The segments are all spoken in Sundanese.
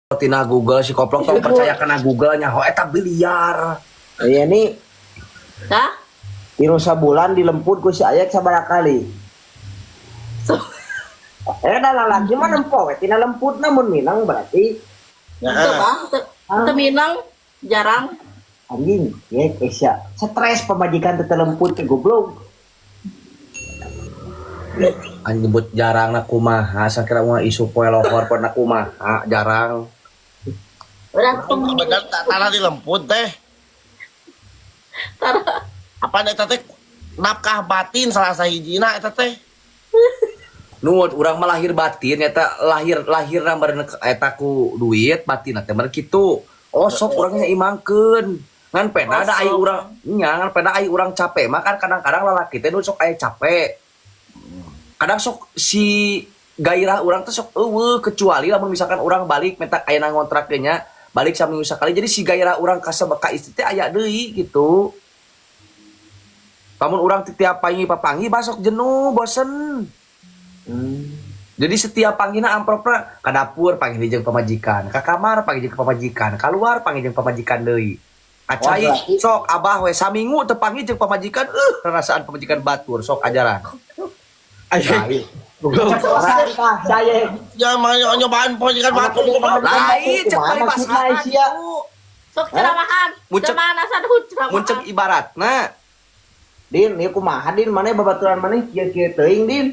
Tina Google si koplok tong percaya kana Google nyaho eta biliar. Iya nih. Hah? Tilu sabulan dilemput ku si Ayek sabaraha kali. So, Eh da lalaki mah nempo we tina lemput namun minang berarti teu bah, teu teu minang jarang. Anjing, ya Kesya. Stres pamajikan teu lemput ke goblok. Anjing nyebut jarang na kumaha sakira mah isu poe lohor poe na kumaha jarang. Udah Bener tanah dilemput teh. Tara. Apa eta teh nafkah batin salah sahijina eta teh. Nuhun urang mah lahir batin eta lahir lahirna meureun eta ku duit batin teh meureun kitu. Oh sok urang nya imangkeun. Ngan pena da ai urang nya ngan pena ai urang capek mah kan kadang-kadang lalaki teh nu sok aya capek. Kadang sok si gairah urang teh sok eueuh kecuali lamun misalkan urang balik minta ayeuna ngontrak teh nya balik saminggu sakali jadi si gairah urang ka ka istri teh aya deui gitu. Lamun urang tiap panggih papanggih basok jenuh bosen. Jadi setiap panggihna amplopna ka dapur panggih jeung pamajikan, ka kamar panggih jeung pamajikan, keluar panggih jeung pamajikan deui. Kacai Oh, berarti- sok abah we saminggu teu panggih jeung pamajikan rarasaan pamajikan batur sok ajaran. Ayek. Ceplosan tah saya. Ya mah nyobaan pamajikan batur goblok. Lain cek Kumaha paribasana maksudna sia? gitu. Sok ceramahan. Muncek- Ceramahan asa duh ceramahan. Mun cek ibaratna Din, ieu kumaha Din maneh babaturan maneh kieu-kieu teuing Din.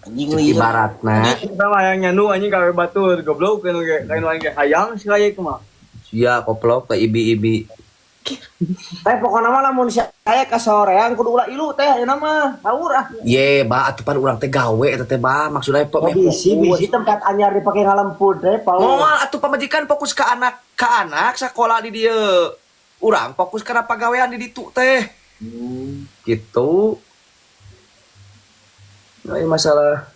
Anjing cek lieur. ibaratna Kita mah yang nyanu anjing kawe batur goblok kan ge lain lain ge hayang si Ayek mah. sia koplok teh ibi-ibi. Teh pokona mah lamun si Ayek ka soreang kudu ulah ilu teh ayeuna mah. Haur ah. Ye, bah atuh pan urang teh gawe eta teh bah maksudna Oh, bisi bisi tempat anyar dipake ngalemput teh pau. Moal atuh pamajikan fokus ke anak sekolah di dieu. Urang fokus kana pagawean di ditu teh. Gitu. Nah, ini masalah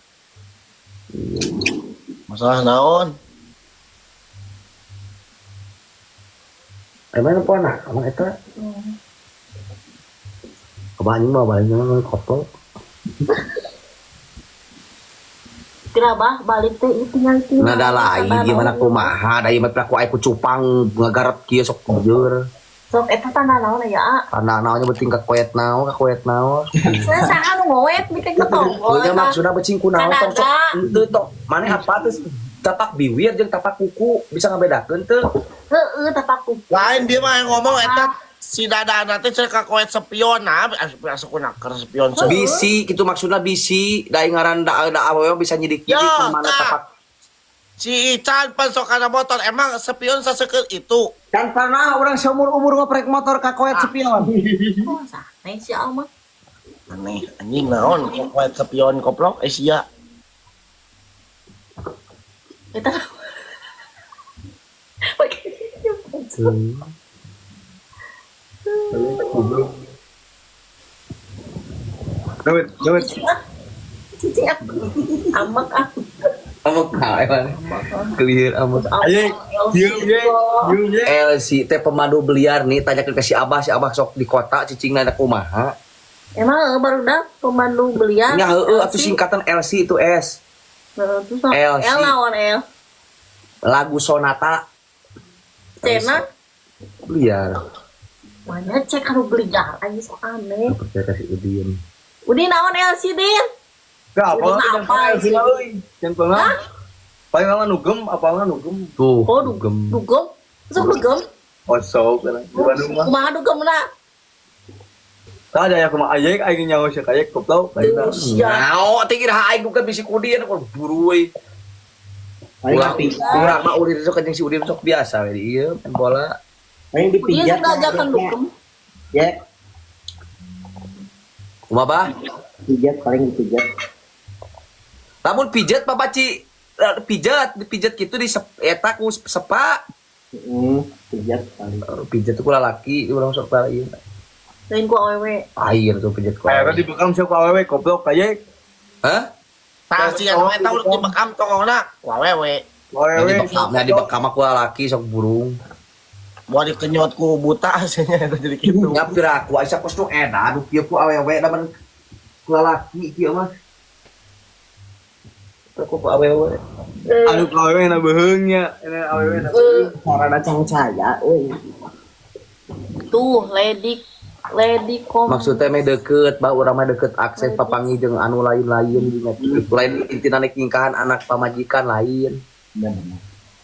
Masalah naon? emang apa anak? Emang eta? Abah anjing mah baliknya mah koplok. Kira bah balik teh ieu tinggal tinggal. Nah, da lain gimana kumaha da ieu mah pelaku aing ku cupang ngagarap kieu sok bujur. Sok eta tanda naon ya? A? Tanda naonnya beuting ka koet naon ka koet naon. Saya saha nu ngowet bikin ke tonggo. Heunya maksudna beucing kunaon tong sok Kanaga. henteu tong maneh apa teh tapak biwir jeung tapak kuku bisa ngabedakeun teu? Heeh, tapak kuku. Lain dia mah yang ngomong eta si dadana teh cenah ka koet spion nah asup naker spion. Bisi gitu maksudna bisi da ngaran da da awewe bisa nyidik-nyidik Ya, mana tah. tapak Si Ican pan sok kana motor emang spion saseukeur itu. Kan pernah orang seumur umur ngoprek motor ka koet spion. Oh, sane si Alma. Aneh anjing naon koet spion koplok eh sia. Eta. Goblok. Dawet, dawet. Cicing ah. Amek ah. Amek ka emang. Clear amek. Ayek, dieum ye, dieum ye. LC teh pemandu beliar nih tanyakeun ke si Abah sok di kota cicingna da kumaha. Emang baru dah pemandu belian. Nya heueuh atuh singkatan LC itu S. Heeh, terus LC. L naon L? Lagu Sonata Cena beliar. mana cek anu beliar anjing sok aneh. Nggak percaya kasih Udin. Udin naon LC Din? Gak apa, Udah apa sih? Yang pernah. Paling lama nugem, apa lama nugem? Tuh, Oh, dugem. dugem. Sok dugem. Oh, sok kan. Di Bandung mah. Kumaha dugemna? Tak ada ya kumaha Ayek aing nyawa si Ayek goblok. Aing tah. Sia. Nao, tinggi dah aing bukan bisi kudin aku buru euy. Paling Urang dipijat, urang mah Udin sok jeung si Udin sok biasa we ieu main bola. paling Udin dipijat. sudah ajakan dugem. Ya, Kumaha bah? pijat paling dipijat. Lamun pijet Bapak Ci pijet, dipijat gitu di eta ku sepa. Heeh, pijat paling. Pijet tuh ku lalaki urang sok bala ieu. Lain ku awewe. Air tuh pijet ku. Ayeuna dibekam siapa awewe goblok Ayek. Hah? Tah si anu eta udah dibekam tongongna ku awewe. Nah, Awewe. dibekam, nah dibekam aku lalaki sok burung. Mau dikenyot ku buta aslinya eta jadi kitu. Nya piraku Aisyah kos nu edan nu kieu ku awewe da mun ku lalaki kieu mah. Aku ku awewe. Anu awewe na beuheung nya, nya awewe na beuheung. Sarana cangcaya euy. Tuh, lady lady kom. Maksudnya meh deket, bah urang mah deket akses papanggih jeung anu lain-lain gitu. Lain intina nek ningkahan anak pamajikan lain.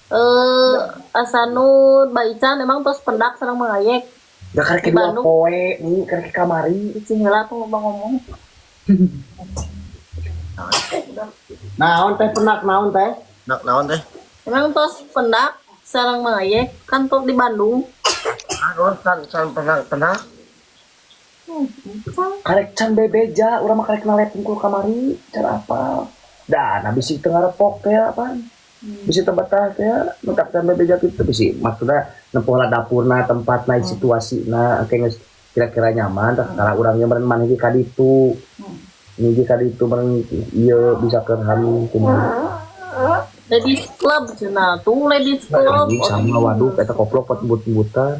Eh, asanu Mbak Ican emang tos pendak sareng Mang Ayek. Da karek Di dua Bandung. poe nih, karek kamari. Cicing heula tuh ngomong-ngomong. Naon teh penak naon teh? Nak naon teh? Emang tos pendak sareng Mang Ayek kan tuh di Bandung. Aduh, can can pernah pernah. Karek can bebeja, urang mah karek nalep pungkul kamari, cara apa? Dah, nah bisi teu ngarepok teh apaan? Bisi teu betah teh, nu tak can bebeja kitu bisi maksudna nempoh lah dapurna, tempatna, situasina, engke geus kira-kira nyaman tah karena urangnya meureun maneh ge ka ditu. Ini ge ka ditu meureun ieu bisa keur halu kumaha. Ladies Club cenah tuh, Ladies Club. Anjing sama waduk eta koplok pot but-butan.